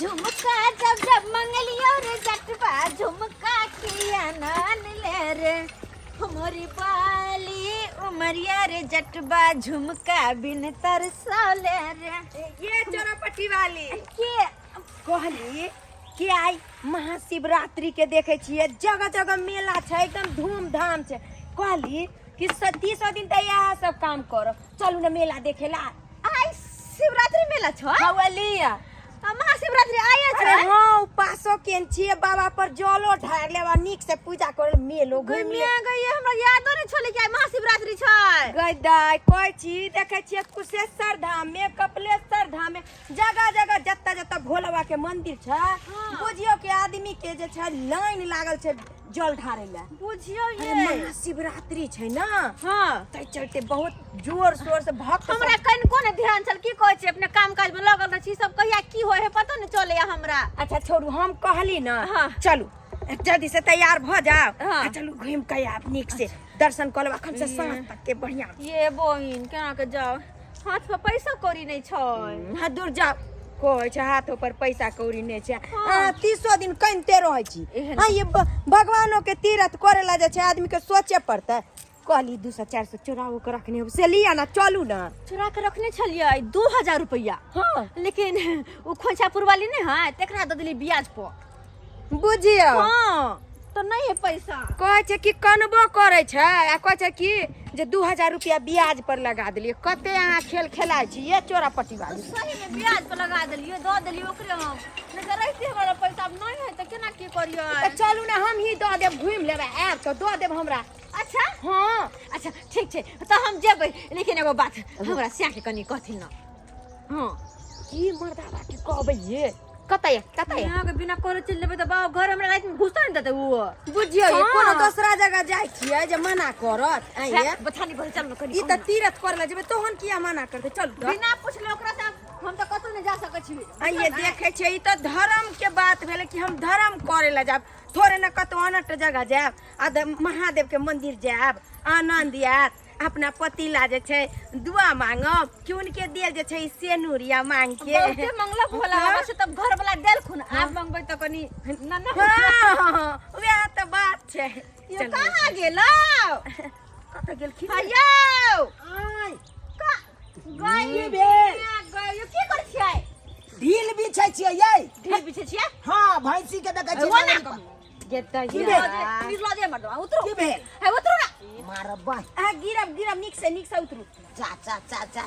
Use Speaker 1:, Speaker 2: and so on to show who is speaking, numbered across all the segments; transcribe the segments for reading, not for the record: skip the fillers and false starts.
Speaker 1: झुमका जब जब मंगलियो रे जटवा झुमका किया नान ले रे हमारी बाली उमरिया रे जटवा झुमका बिन तरसौले रे।
Speaker 2: ये चोरापट्टी वाली
Speaker 1: के
Speaker 2: कहली कि आइ महाशिवरात्रि के देखे छियै, जगह जगह मेला छै, एकदम धूमधाम छै। कहली कि 30 दिन तऽ इएह सब काम करब, चलू ने मेला देखे ला।
Speaker 1: आइ शिवरात्रि मेला छै?
Speaker 2: हँ, लिया।
Speaker 1: आ महाशिवरात्रि आइ छै?
Speaker 2: अरे हँ, उपासो केन छियै, बाबा पर जलो ढार लेब आ नीक से पूजा कर, मेलो घुमि
Speaker 1: गई
Speaker 2: लेब।
Speaker 1: गई, हमरा यादो नहि छलै कि आइ महाशिवरात्रि छै।
Speaker 2: गई दाइ, कहै छी देखै छियै कुशेश्वर धाम में, कपिलेश्वर धाम में, जगह जगह जतऽ जतऽ भोला बाबा के मंदिर छै, बुझियौ कि आदमी के जे छै लाइन लागल छै जल ढारे ला।
Speaker 1: बुझियौ
Speaker 2: अरे
Speaker 1: ये
Speaker 2: महाशिवरात्रि छै ना,
Speaker 1: हाँ,
Speaker 2: ताहि चलते बहुत जोर शोर से भक्त
Speaker 1: हमरा कनिको ने ध्यान छल। की कहै छी, अपने काम काज में लगल रहै छी सब, कहिया की होइ है पतो नहि चलैया हमरा।
Speaker 2: अच्छा छोड़ू, हम कहली ना,
Speaker 1: हाँ।
Speaker 2: चलू जल्दी से तैयार भ जाओ,
Speaker 1: हाँ।
Speaker 2: आ चलू घूम के आब, नीक से दर्शन कऽ लेब अखन से साँझ तक के बढ़िया।
Speaker 1: ये बहिन, केना के जाओ, हाथ पर पैसा कौड़ी नहि छै।
Speaker 2: हाँ, दूर जाओ, कहै छै हाथो पर पैसा कौड़ी नहि छै।
Speaker 1: हाँ।
Speaker 2: अहाँ 30 दिन कनिते रहै छी।
Speaker 1: एहन।
Speaker 2: हाँ, ये भगवानो के तीर्थ करे ला जे छै आदमी के सोचे पड़तै। कहली 200 400 चोराओ के रखने होब, से लिया ना, चलू ना।
Speaker 1: चोरा के रखने छलियै 2000 रुपैआ।
Speaker 2: हाँ।
Speaker 1: लेकिन ओ खोइछापुर वाली नहि है, तकरा दऽ देली ब्याज पर।
Speaker 2: बुझियौ।
Speaker 1: हाँ, तऽ नहि है पैसा।
Speaker 2: कहै छै कि कनबो करै छै आ कहै छै कि जे 2000 रुपया ब्याज पर लगा देलियै। कते अहाँ खेल खेलाइ छी ये चोरा पट्टी वाली।
Speaker 1: सही में ब्याज पर लगा देलियै, दऽ देलियै ओकरे हम, नहि तऽ रहिते हमरा पैसा। आब नहि है तऽ केना की करियै?
Speaker 2: तऽ चलू ने, हम ही दऽ देब, घुमि लेबै, आयब तऽ दऽ देब हमरा।
Speaker 1: अच्छा।
Speaker 2: हाँ।
Speaker 1: अच्छा ठीक छै, तऽ हम जेबै, लेकिन एगो बात हमरा श्याके कनि कहथिन ने। हाँ।
Speaker 2: की मर्दाबा के कहबै ये? कतऽ ये, कतऽ ये?
Speaker 1: यहाँ के बिना कहले चलि जेबै तऽ बाबा घर हमरा रातिमे घुसऽ नहि देतै ओ।
Speaker 2: बुझियौ ये,
Speaker 1: हाँ।
Speaker 2: कोनो दोसरा जगह जाइ छियै जे मना करत? आँय ये?
Speaker 1: बथानी पर चल कनि।
Speaker 2: ई तऽ तीर्थ करे ला जेबै तहन किया मना करतै? चलू तऽ।
Speaker 1: बिना पुछले ओकरा से हम तऽ कतौ नहि जा सकै छी।
Speaker 2: आँय ये, देखै छियै, ई तऽ धर्म के बात भेलै कि हम धर्म करे ला जायब, थोड़े ने कतौ अनट जगह जायब। आ महादेव के मंदिर जायब, आनंद आयत। अपना पति ला जे छै दुआ मांगब कि उनके दियल जे छै सेनूर या मांग के।
Speaker 1: बहुते मंगलक भोला बाबा से, तब घर वाला देलखुन। आब मंगबै तऽ कनि ना ना।
Speaker 2: हाँ, वएह तऽ बात छै।
Speaker 1: यो
Speaker 2: चलू।
Speaker 1: कहाँ गेलौ?
Speaker 2: कतऽ गेलखिन?
Speaker 1: हयौ।
Speaker 3: आय।
Speaker 1: गई।
Speaker 3: की भेल?
Speaker 1: गई, यो की करै छियै?
Speaker 3: ढील बिछै छियै यै।
Speaker 1: ढील बिछै छियै?
Speaker 3: हँ, भैंसी के देखै छियै
Speaker 1: ओ ना
Speaker 3: नांगरि पर।
Speaker 2: गेतै।
Speaker 3: की भेल?
Speaker 1: निर्लजे मर्दवा, उतरू।
Speaker 3: की भेल?
Speaker 1: हे, उतरू ना।
Speaker 3: मारब बाँहि।
Speaker 2: अहाँ गिरब, गिरब, नीक से, नीक से उतरू।
Speaker 3: जा जा जा जा।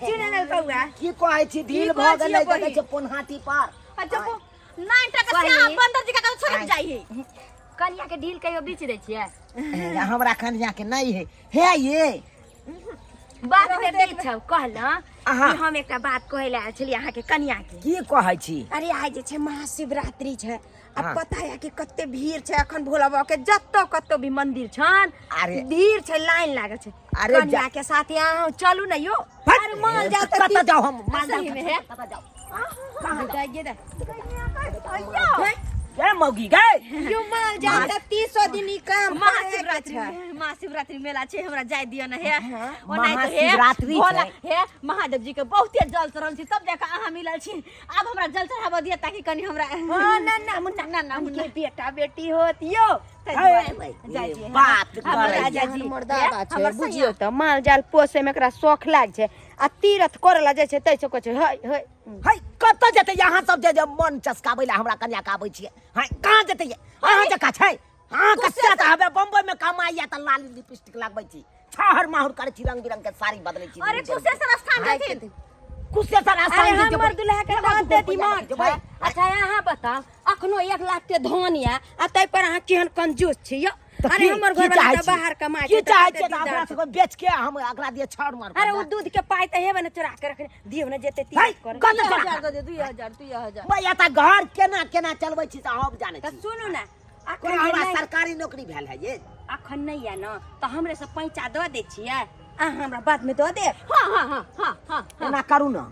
Speaker 2: चिड़ै कौआ।
Speaker 3: की कहै छी, ढील
Speaker 1: की
Speaker 3: भऽ
Speaker 1: कहै छियै
Speaker 3: गेलै, देखै
Speaker 1: बहिन?
Speaker 3: छियै पोनहाटी पर।
Speaker 1: अच्छा, नाइन टका
Speaker 2: सही।
Speaker 1: से बंदर जी का छोड़ जाइ है।
Speaker 4: कनिया के ढील कहियो बीच दै छियै?
Speaker 3: हे, हमरा कनिया के नहि है हे ये।
Speaker 4: बात में बीच छौ कहलहुँ
Speaker 3: अहाँ।
Speaker 2: कि हम एकटा बात कहै लए आयल छलियै अहाँके कनिया के।
Speaker 3: की कहै छी?
Speaker 2: अरे आइ जे छै महाशिवरात्रि छै आ
Speaker 3: हाँ।
Speaker 2: पता है कि कते भीड़ छै अखन भोला बाबा के, जतऽ कतौ भी मंदिर छन
Speaker 3: अरे।
Speaker 2: भीड़ छै, लाइन लागल छै।
Speaker 3: अरे
Speaker 2: कनिया के साथे अहाँ चलू ने यो।
Speaker 3: हट।
Speaker 2: अरे माल जाल तऽ
Speaker 3: कतऽ जाउ हम? माल जाल
Speaker 1: सही में है।
Speaker 3: कतऽ जाउ?
Speaker 2: कहाँ जाय गे?
Speaker 1: अय्यो।
Speaker 3: गे मौगी गे।
Speaker 2: यो माल जाल तऽ 300 दिन ई काम करे के
Speaker 1: महाशिवरात्रि
Speaker 2: छै।
Speaker 1: महाशिवरात्रि मेला छै, हमरा जाय दिअ ने। हे ओनाहि तऽ हे
Speaker 3: महाशिवरात्रि
Speaker 1: भोला
Speaker 3: छै।
Speaker 1: हे महादेव जी के बहुते जल चढ़ल छी, तब जाके अहाँ मिलल छी। आब हमरा जल चढ़ाबऽ दिअ ताकि कनि हमरा
Speaker 2: हाँ, ना ना मुन्ना,
Speaker 1: ना ना मुन्ना।
Speaker 2: उनके बेटा बेटी होत यो।
Speaker 3: हे,
Speaker 1: जाय दिअ।
Speaker 3: बात
Speaker 1: हमर
Speaker 3: करै
Speaker 1: राजा जी,
Speaker 2: मर्दाबा
Speaker 1: हे,
Speaker 2: छै।
Speaker 1: हमर
Speaker 2: बुझियौ तऽ माल जाल पोसै मे एकरा शौख लाग छै आ तीर्थ करे ला जाइ छै तै से कहै छै है है।
Speaker 3: है, कतऽ जेतै? यहाँ सब जे जे मन चसकाबै ला हमरा कनिया के आबै छियै। है, कहाँ जेतै ये? अहाँ जकाँ छै अहाँ के से तऽ हवे बम्बई में कमाइया तऽ लाली लिपस्टिक लगबै छी, छहर माहुर करै छी, रंग बिरंग के साड़ी बदलै छी।
Speaker 1: अरे कुशेश्वर स्थान जेथिन।
Speaker 3: कुशेश्वर स्थान
Speaker 2: अरे
Speaker 3: जे
Speaker 2: हमर
Speaker 3: जेबै।
Speaker 2: दुल्हा के
Speaker 3: एगो
Speaker 2: दाँते
Speaker 3: दूगो रुपैआ
Speaker 2: दिमाग
Speaker 3: लऽ जेबै।
Speaker 2: छै। अच्छा अहाँ बताउ, अखनो 1 लाख के धन या आ ताहि पर अहाँ केहन कंजूस छी यौ?
Speaker 3: तऽ
Speaker 2: अरे हमर
Speaker 3: की
Speaker 2: घर वाला
Speaker 3: चाहै
Speaker 2: तऽ
Speaker 3: छी?
Speaker 2: बाहर कमाइ
Speaker 3: की
Speaker 2: छै तऽ
Speaker 3: चाहै
Speaker 2: कते
Speaker 3: छियै तऽ
Speaker 2: दिनदार
Speaker 3: अपना
Speaker 2: छै।
Speaker 3: सबके बेच के हम एकरा दिए छड़ मार।
Speaker 2: अरे ओ दूध के पाइ तऽ हेबे ने चोरा के रखने, दियौ ने जेते
Speaker 3: है,
Speaker 2: तीर्थ करे।
Speaker 3: कतऽ चोरा
Speaker 1: 2000
Speaker 3: के?
Speaker 1: दऽ दियौ, 2000, 2000।
Speaker 3: भैया तऽ घर केना केना चलबै छी तऽ हम जानै
Speaker 2: तऽ
Speaker 3: छी।
Speaker 2: सुनू ने, अखन
Speaker 3: कोनो हमरा
Speaker 2: नहि
Speaker 3: सरकारी नौकरी भेल है ये?
Speaker 2: अखन नहि या न तऽ हमरे से पैंचा दऽ दै छियै, अहाँ हमरा बाद में दऽ देब।
Speaker 1: हाँ हाँ हाँ हाँ हाँ हाँ।
Speaker 3: एना करू ने,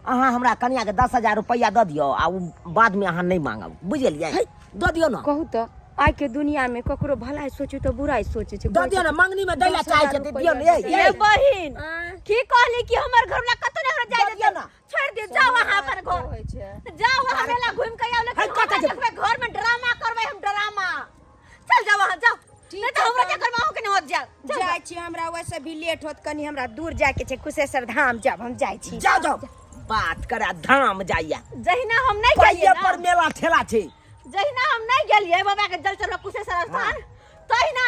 Speaker 3: अहाँ हमरा कनिया के 10,000 रुपैआ दऽ दियौ आ ओ बादमे अहाँ नहि मांगब, बुझलियै? दऽ दियौ ने।
Speaker 2: कहू तऽ। आइ के दुनिया में ककरो भलाई सोचू तऽ बुराई सोचे छै।
Speaker 3: दऽ दियौ ने, मंगनी में दै ला चाहै छै तऽ दियौ ने।
Speaker 1: ये बहिन, की कहली कि हमर घर वाला कतौ नहीं हमरा जाय
Speaker 3: दऽ दियौ
Speaker 1: देतै?
Speaker 3: ने।
Speaker 1: छोड़ दियौ, जाओ अहाँ अपन घर, जाओ अहाँ मेला घूम के आओ,
Speaker 3: है,
Speaker 1: लेकिन
Speaker 3: कतऽ
Speaker 1: हमरा
Speaker 3: जेबै?
Speaker 1: देखबै घर में ड्रामा करबै हम, ड्रामा। चल जाओ अहाँ, जाओ, नहीं तो हमरा चक्कर में अहूँ के नहीं होत। जाओ चल।
Speaker 2: जाइ छी, हमरा वैसे भी लेट होत, कनी हमरा दूर जाय के छै, कुशेश्वर धाम जाब हम, जाइ छी।
Speaker 3: जाओ जाओ, बात करा धाम जाइया।
Speaker 1: जहिना हम नहीं गेलियै
Speaker 3: कहिया
Speaker 1: ना,
Speaker 3: पर मेला ठेला छै।
Speaker 1: जहिना हम नहीं गेलियै बाबा के जल चढ़ा कुशेश्वर स्थान, तहिना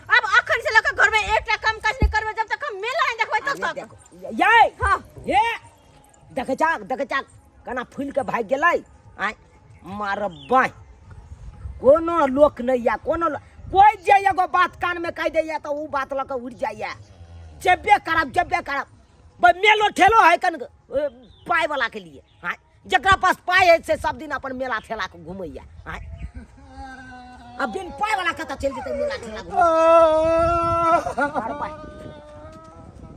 Speaker 1: अब अखन से लऽ के घर में एकटा काम काज नहीं करबै जब तक हम मेला नहीं देखबै तब तक।
Speaker 3: देखो ये।
Speaker 1: हाँ।
Speaker 3: ये देखै छाक, देखै छाक, केना फूलि के भागि गेलै। आँय मारब बाँहि, कोनो लोक नहि या कोनो कोइ जे एगो बात कानमे कहि दैया तऽ ओ बात लऽ कऽ उड़ि जाइया। जेबे करब, जेबे करब। मेलो ठेलो है कन पाइ वाला के लिए। आँय जकरा पास पाइ है से सब दिन अपन मेला ठेला के घुमैया। आँय आ बिन पाइ वाला कतऽ चलि जेतै मेला ठेला घुमै? मार पाइ।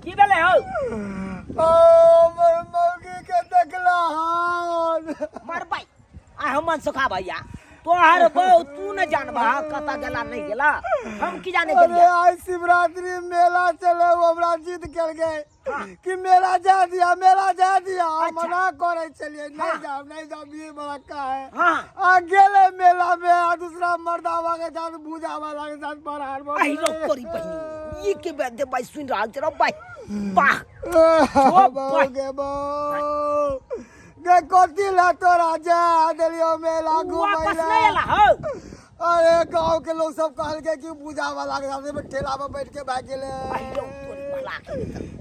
Speaker 3: की भेलै हौ?
Speaker 5: हमर मौगी के देखला हन।
Speaker 3: मरबै आ हमन सुखा भैया, तोहर बहू तू न जानबा कतऽ गेला नहीं गेला, हम की जाने
Speaker 5: अरे
Speaker 3: गेलियै।
Speaker 5: आज शिवरात्रि मेला चले, वो हमरा जिद कर गए कि मेला जा दिया, मेला जा दिया। हम मना करे चलिए, नहीं जाओ नहीं जाओ, ये बड़ा का है। आ गेले मेला में आ दूसरा मर्दावा के साथ, भूजा वाला के साथ फरार भऽ
Speaker 3: आहि
Speaker 5: गेलै।
Speaker 3: रो तोरी बहिनी, ई के बे दे भाई सुन रहल छै रो भाई, वाह ओ
Speaker 5: बहू
Speaker 3: भाई।
Speaker 5: गे बहू गे, कथी ला तोरा जा देलियो मेला घूमै
Speaker 3: वापस
Speaker 5: ला?
Speaker 3: नहीं एला हौ?
Speaker 5: अरे गांव के लोग सब कहलकै कि पूजा वाला के साथ में ठेला पर बैठ के भाग गेलै।
Speaker 3: आहि रो तोरी भला के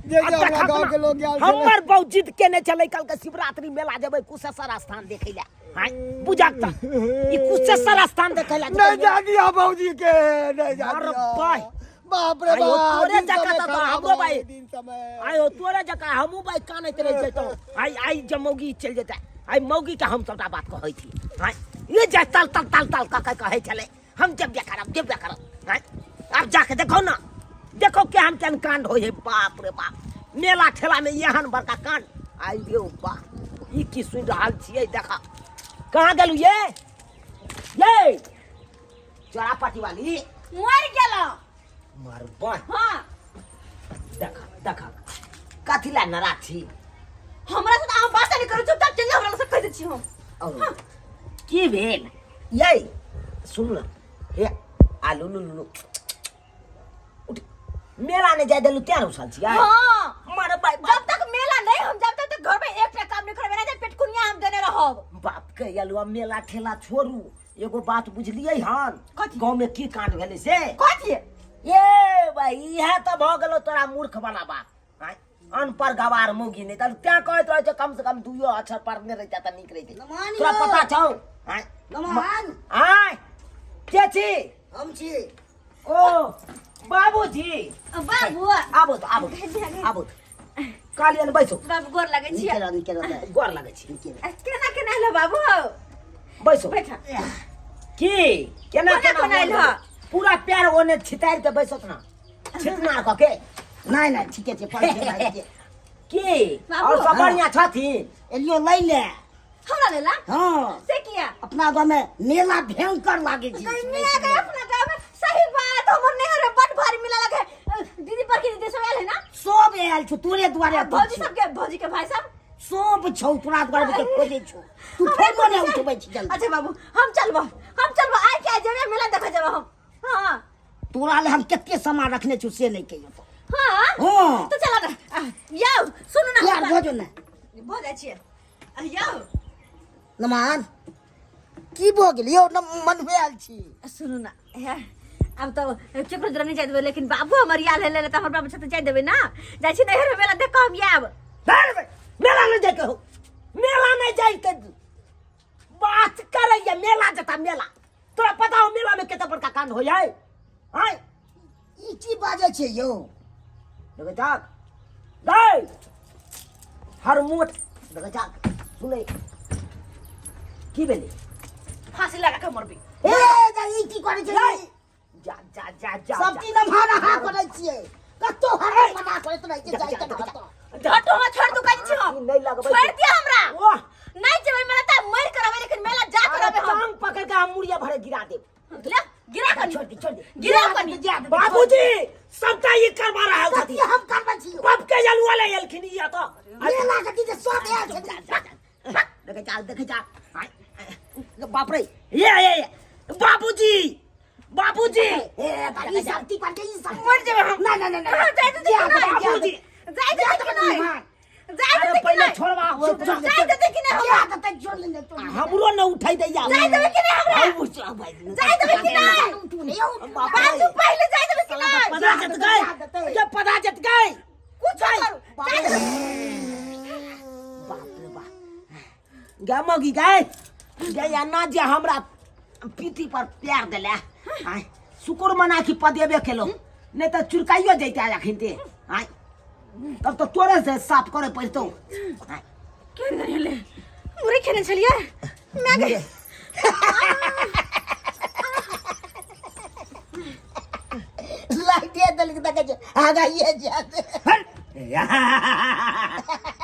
Speaker 5: जे
Speaker 3: आ
Speaker 5: जे हमरा
Speaker 3: देखक
Speaker 5: गांव
Speaker 3: ना,
Speaker 5: के लोग गेल छलै।
Speaker 3: हमर बहु जिद केने छलै कल के शिवरात्रि मेला जेबै कुशेश्वर स्थान देखै ला। हाय बुझक त ई कुशेश्वर स्थान देखै ला जेबै।
Speaker 5: नहीं जा दिया भौजी के, नहीं जा
Speaker 3: अरे
Speaker 5: दिया।
Speaker 3: भाई।
Speaker 5: बाप रे
Speaker 3: आयो,
Speaker 5: बाप,
Speaker 3: तोरे
Speaker 5: दिन
Speaker 3: जकाँ
Speaker 5: समय
Speaker 3: तऽ
Speaker 5: खराब
Speaker 3: हमरो
Speaker 5: हो
Speaker 3: भाई।
Speaker 5: गेलै, दिन समय।
Speaker 3: आयो तोरे जकाँ हमहूँ भाई कानैत रहि जैतहुँ। आइ आइ जब मौगी चलि जेतै, आइ मौगी के हम सबटा बात कहै छी। आइ ये जे तल तल तल तल कऽ के कहै छलै हम जेबे करब, जेबे करब। आइ आब जाके देखो ना, देखो केहन केहन कांड होइ है। बाप रे बाप, मेला ठेला में एहन बड़का कांड। आइ रे बाप, ई की सुनि रहल छियै? देखा कहाँ गेलू ये ये चोरा पाटी वाली?
Speaker 1: मर गेलो।
Speaker 3: मरबै।
Speaker 1: हाँ।
Speaker 3: देखा देखा, कथी ला नाराज छी?
Speaker 1: हमरा से अहाँ बात नहीं करू, चुपचाप चलि जाउ, हमरा से कहि दै छी हम।
Speaker 3: और की भेल यै? सुन न हे, आलू लू लू उठ, मेला नहीं जाय देलू तें रुसल छियै?
Speaker 1: हाँ।
Speaker 3: मरबै।
Speaker 1: जब तक मेला नहीं हम जब तक घर में एकटा काम नहीं करबै ना, जब पेटकुनिया हम देने रहब।
Speaker 3: बाप के अलुआ, मेला ठेला छोड़ू, एगो बात बुझलियै हन?
Speaker 1: कथी?
Speaker 3: गाँव में की कांड भेलै से?
Speaker 1: कथी?
Speaker 3: ए भाई, इएह तऽ भऽ गेलौ तोरा मूर्ख वाला बात। आँय, अनपढ़ गवार मौगी नहि तऽ तें कहैत रहै छै कम से कम दुइयो अक्षर पढ़ने रहितै तऽ नीक रहितै।
Speaker 6: नमन
Speaker 3: तोरा
Speaker 6: यौ।
Speaker 3: पता छौ? आँय।
Speaker 6: नमन।
Speaker 3: आँय के छी?
Speaker 6: हम छी।
Speaker 3: ओ बाबूजी।
Speaker 1: बाबू।
Speaker 3: आबो तऽ आबो, आबो, कहलियनि बैसो।
Speaker 1: बाबू, गोर लगै छी।
Speaker 6: नीके रह, नीके रह।
Speaker 3: गोर लगै छी।
Speaker 6: नीके रह।
Speaker 1: केना केना एल बाबू?
Speaker 3: बैसो।
Speaker 1: बैठा।
Speaker 3: की केना
Speaker 1: कोना
Speaker 3: केना
Speaker 1: कोना एल हँ?
Speaker 3: पूरा पैर ओने छितारि के बैसत ना, छितना कऽ के।
Speaker 6: नहि नहि, ठीके छै, पढ़ के के।
Speaker 3: की
Speaker 1: बाबू।
Speaker 3: और सब बढ़िया छथिन?
Speaker 6: एलियो लै ले।
Speaker 1: हमरा लेला?
Speaker 6: हाँ।
Speaker 1: से किया?
Speaker 6: अपना गाँव में मेला भयंकर लागे छै।
Speaker 1: मेला के अपना गाँव में सही बात, हमर नैहर में बड भारी मेला लगे है। दीदी पर की दीदी सब आयल है ना?
Speaker 6: सब आयल छौ तोरे दुआरे।
Speaker 1: भौजी सब के, भौजी के भाई सब
Speaker 6: सब छौ तोरा दुआरे के खोजे छौ, तू
Speaker 1: हमरा
Speaker 6: फोनो नहि
Speaker 1: खोजै छै।
Speaker 6: उठबै छी जल्दी।
Speaker 1: अच्छा बाबू, हम चलबो, हम चलबो, आइ के आइ जेबे मेला देखे जेबो हम। हाँ।
Speaker 6: तोरा ले हम कते सामान रखने छौ से नहि कहियो तो।
Speaker 1: हाँ।
Speaker 6: हाँ।
Speaker 1: तो चला ना। यौ सुनू ना।
Speaker 6: यार भऽ जो ने।
Speaker 1: भऽ जाइ छियै यौ।
Speaker 6: नमान, की भऽ गेल यौ? न मनमे आयल छी।
Speaker 1: सुनू ना हे, आब तऽ केकरो जरा नहि जाय देबै, लेकिन बाबू हमर आयल है तऽ हमर बाबू साथे जाय देबै ना? जाइ छी नैहर में मेला देख कऽ हम आयब।
Speaker 3: धर, मेला नहीं जाके हो, मेला नहीं जाए के बात करैया, मेला जता मेला। तोरा पता हो मेला में केते बड़का कांड हो जाए? आय
Speaker 6: ई की बाजै छै यौ?
Speaker 3: देखै छाक गै हर मोट, देखै छाक, सुनै की भेलै?
Speaker 1: फांसी लगा के मरबी।
Speaker 6: ए जा, ई की करै छै?
Speaker 3: जा जा जा जा जा।
Speaker 6: सब चीज नमहर अहाँ करै छियै, कतौ हर मना करैत रहै छै जाइ के रहत।
Speaker 1: हटो, हमरा छोड़ दू, कहै छी हम।
Speaker 3: ई नहीं लगबै।
Speaker 1: छोड़ दिया हमरा।
Speaker 3: ओह।
Speaker 1: नहीं जेबै मेला तऽ मरि के रहबै, लेकिन मेला जा के
Speaker 3: अरे
Speaker 1: रहबै हम।
Speaker 3: टांग पकड़ के हम मुड़िया भरे गिरा देब।
Speaker 1: ले। गिराउ कनी।
Speaker 3: बाबूजी सबटा ई करवा रहल
Speaker 6: कथी
Speaker 3: छथिन।
Speaker 6: हम करबै छी?
Speaker 3: पप के जलुआ ले एलखिन ई एतऽ।
Speaker 6: मेला के दिन सब आयल छै।
Speaker 3: देखे जा, देखे जा। आय, आय, बाप रे, ये ये ये बाबूजी, बाबूजी।
Speaker 6: ए ई सब ती पर के ई सब
Speaker 2: मर जेबै हम।
Speaker 6: ना ना ना ना।
Speaker 1: कहाँ जाय देतै कि नहि?
Speaker 3: बाबूजी।
Speaker 1: जाय देतै कि नहि? जाय
Speaker 3: अरे
Speaker 1: देतै कि
Speaker 3: पहिले
Speaker 1: नहि?
Speaker 3: छोड़वा।
Speaker 1: जाय देतै कि नहि हमरा?
Speaker 6: जा देतै, जोड़ लेने तोड़ लेने।
Speaker 3: हमरो न उठाई दैया।
Speaker 1: जाय देबै कि नहि हमरा? जाय देबै कि नहि?
Speaker 6: उठू नहि, उठू।
Speaker 1: बाजू पहिले, जाय देबै कि नहि?
Speaker 3: पदा जत गए, जब पदा जत गए।
Speaker 1: कुछ करू, जाय देबै।
Speaker 3: बाप रे बाप, गे मगी गए गे या ना जे हमरा पीठी पर प्यार देले। आय शुक्र मना कि पदेबे केलो, नहीं तो चुरकाइयो जैते अखन ते। आय तब तो तोरे से साफ करे पड़तो। आय
Speaker 1: केहन भेलै? मुरई खेने छलियै मैं गई।
Speaker 6: लाइटे देलक, देखै छै आगा ये जाते।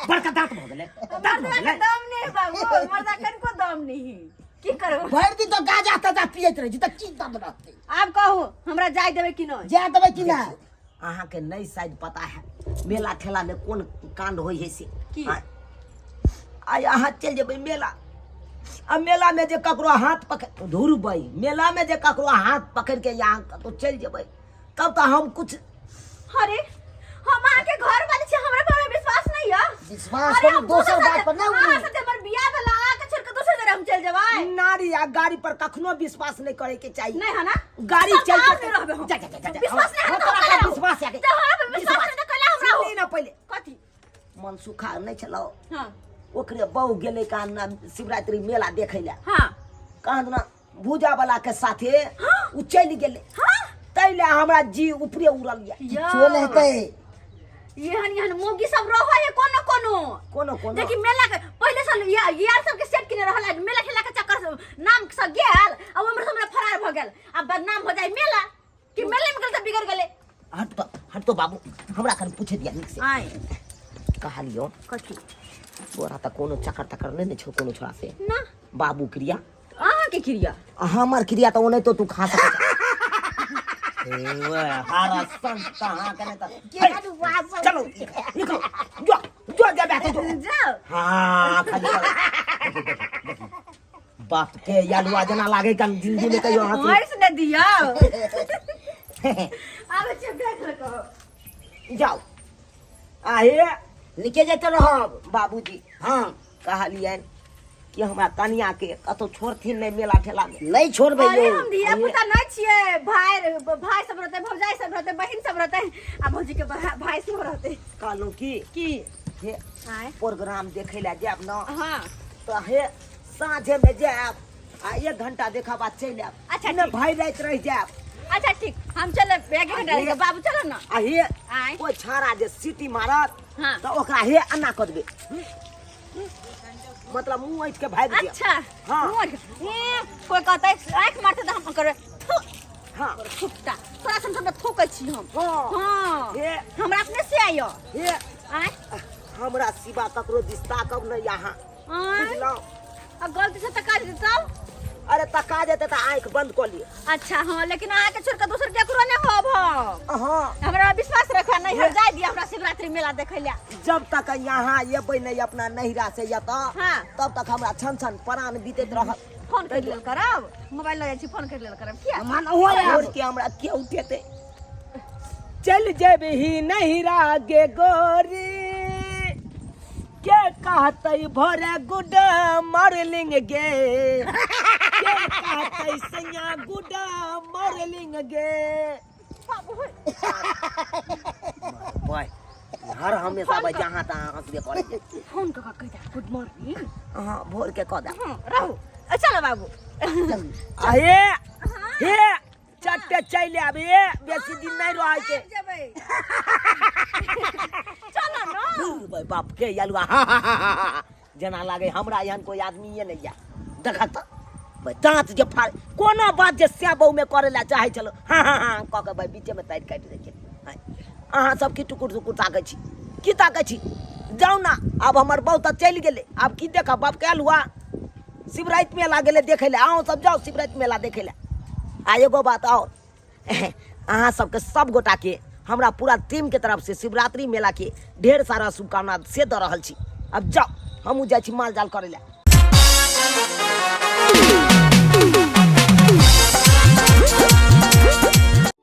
Speaker 3: बड़का दांत भऽ गेलै, दांत भऽ गेलै।
Speaker 1: दम नहीं बाबू, मर्दा कनको दम नहीं, की करब?
Speaker 6: भरि दिन तो गाजा ताजा पियैत रहै छी तऽ की दम रहतै?
Speaker 1: आब कहू, हमरा जाय देबै कि नहि?
Speaker 6: जा देबै कि नहि?
Speaker 3: अहाँके नहि शायद पता है मेला ठेला में कोन कांड होइ है से।
Speaker 1: की?
Speaker 3: आइ अहाँ चलि जेबै मेला, आ मेला में जे ककरो हाथ पकड़ धुरबै, मेला में जे ककरो हाथ पकड़ के यहाँ कतहु चलि जेबै, तब तऽ हम कुछ।
Speaker 1: अरे हम अहाँके घर वाली छी, हमरा पर विश्वास नहीं है?
Speaker 6: विश्वास
Speaker 1: अरे
Speaker 6: करू,
Speaker 1: हम
Speaker 6: दोसर
Speaker 1: दोसर
Speaker 6: बात पर नहि
Speaker 1: अहाँ
Speaker 6: उड़ू।
Speaker 1: साथे हमर बियाह भेल, अहाँके छोड़ के दोसर जगह हम चलि जेबै?
Speaker 3: नारी आ गाड़ी पर कखनो विश्वास नहीं करे के चाहिए।
Speaker 1: नहीं है ना?
Speaker 3: गाड़ी
Speaker 1: सब
Speaker 3: चल
Speaker 1: गाँव में रहबे हम।
Speaker 3: जा जा जा जा।
Speaker 1: विश्वास नहीं है
Speaker 3: हम
Speaker 1: तो
Speaker 3: तोरा
Speaker 1: हम
Speaker 3: पर विश्वास है।
Speaker 1: जब हमरा पर विश्वास नहीं तो कैला हमरा हो?
Speaker 3: सुनली ना पहिले।
Speaker 1: कथी?
Speaker 3: मन सुखा नहीं छलो।
Speaker 1: हाँ।
Speaker 3: ओकरे बहू गेलै कान ना शिवरात्रि मेला देखै ला।
Speaker 1: हाँ।
Speaker 3: कहाँ ना भूजा वाला के साथे उ चलि गेलै।
Speaker 1: हाँ।
Speaker 3: तै ले हमरा जी ऊपरे उड़ल या।
Speaker 1: यौ।
Speaker 6: चोल हेतै।
Speaker 1: एहन एहन मोगी सब रहै है कोनो कोनो।
Speaker 3: कोनो कोनो।
Speaker 1: देखी मेला के पहिले साल यार सबके सेट किने रहल है, मेला खेला के चक्कर से नाम से गेल आ उम्र से हमरा फरार भ गेल, आ बदनाम हो जाए मेला कि मेले में गेल त बिगड़ गेले।
Speaker 3: हट तो, हट तो बाबू, हमरा कन पूछे दिया नीक से।
Speaker 1: आय।
Speaker 3: कहलियो।
Speaker 1: कथी?
Speaker 3: तोरा त कोनो चक्कर तक्कर नहीं ने छौ कोनो छोरा से?
Speaker 1: ना।
Speaker 3: बाबू क्रिया?
Speaker 1: अहाँ के क्रिया?
Speaker 3: हमर क्रिया त ओने तो तू खा सकै छ। हारा संत अहाँ के नहीं त। चलो निकलो, जो जो जेबे तो जो।
Speaker 1: जाओ।
Speaker 3: हाँ, खाली करो। बाप के यालुआ जना लागे कन जिंदगी में कहियो हंसी।
Speaker 1: हंस न दियो। आब चुप देख रखो।
Speaker 3: जाओ। आहे
Speaker 6: निके जेते रहब।
Speaker 3: बाबूजी।
Speaker 6: हाँ।
Speaker 3: कहलियनि कि हमरा कनिया के कतौ छोड़थिन नहीं मेला ठेला में।
Speaker 6: नहीं छोड़बै
Speaker 1: अरे
Speaker 6: यौ।
Speaker 1: हम धिया पुता नहीं छियै, भाई भाई सब रहते, भौजाई सब रहते, बहिन सब रहते, आ भौजी के भाई सेहो रहते।
Speaker 3: कहलहुँ की?
Speaker 1: की?
Speaker 3: हे
Speaker 1: आँय?
Speaker 3: प्रोग्राम देखै लए जायब न।
Speaker 1: हाँ।
Speaker 3: तऽ हे साँझे में जायब आ 1 घंटा देखब आ चलि आयब।
Speaker 1: अच्छा,
Speaker 3: ने
Speaker 1: ठीक।
Speaker 3: भरि राति रहि जायब।
Speaker 1: अच्छा ठीक, हम चलब, 1 घंटा रहि जायब। बाबू चलब न।
Speaker 3: आ हे
Speaker 1: आँय?
Speaker 3: ओहि छाड़ा जे सीटी मारत
Speaker 1: हाँ।
Speaker 3: तऽ ओकरा हे एना कऽ देबै, मतलब मुँह ऐठ के भागि जायब।
Speaker 1: अच्छा।
Speaker 3: हाँ।
Speaker 1: मुँह ऐठ के। ए, कोई कहतै आँखि मारतै तऽ हम करबै थू।
Speaker 3: हाँ।
Speaker 1: थुकता तोरा सन हमरा थूकै छी हम।
Speaker 3: हाँ।
Speaker 1: हाँ।
Speaker 3: हे।
Speaker 1: हमरा अपने से आइयो।
Speaker 3: हे।
Speaker 1: आँय?
Speaker 3: हमरा सिवा ककरो दिस ताकब नहि अहाँ।
Speaker 1: आँय?
Speaker 3: बुझलहुँ?
Speaker 1: आ गलती से तका जेतै तब?
Speaker 3: अरे तका जेतै तऽ आँखि बंद कऽ लिअ।
Speaker 1: अच्छा हाँ, लेकिन अहाँके छोड़ के दोसर केकरो नहि होब हम।
Speaker 3: हाँ।
Speaker 1: हमरा विश्वास रखा नहीं, हम जाय दिया हमरा शिवरात्रि मेला देखै ले।
Speaker 3: जब तक यहाँ एबै नहि अपना नैहरा से एतऽ,
Speaker 1: हाँ।
Speaker 3: तब तक हमरा छन छन प्राण बीतैत रहत।
Speaker 1: फोन कर लेल करब, मोबाइल लऽ जाइ छी, फोन कर लेल करब। किया?
Speaker 6: मन ओहो आयब।
Speaker 3: छोड़ के हमरा के उठेतै? चल जेबही नैहरा गे गोरी, के कहतै भोरे गुड मॉर्निंग गे, के कहतै सैया गुड मॉर्निंग गे। बॉय हर हमेशा भाई जहाँ तहाँ हंसबे करै छै।
Speaker 1: फोन कऽ कऽ कहि दे गुड मॉर्निंग।
Speaker 3: हाँ, भोर के कऽ दे।
Speaker 1: हाँ, रहू। चलो बाबू।
Speaker 3: अहे हे चट्टे चलि आबे, बेसी दिन नहीं रहै छै।
Speaker 1: आबि जेबै। चलो न।
Speaker 3: भाई बाप के यलुआ, हा, हा, हा, हा, हा। जेना लागे हमरा एहन कोई आदमीए नहीं या। देखत तऽ भाई दाँत जे फाड़, कोनो बात जे से बहु में करे ला चाहे छलो, हाँ, हाँ, हाँ, कऽ के भाई बीचे में तारि काटि दै छै। हाँ, अहाँ सब की टुकुर टुकुर ताकै छी, की ताकै छी? जाउ ना, आब हमर बहु तऽ चलि गेलै, आब की देखब? बाप के अलुआ शिवराति मेला गेलै देखै लए, अहूँ सब जाउ शिवराति मेला देखै लए। आ एगो बात आओर, अहाँ सबके सब गोटा के हमरा पूरा टीम के तरफ से शिवरात्रि मेला के ढेर सारा शुभकामना से दऽ रहल छी। अब जाओ, हमहूँ जाइ छी माल जाल करै लए।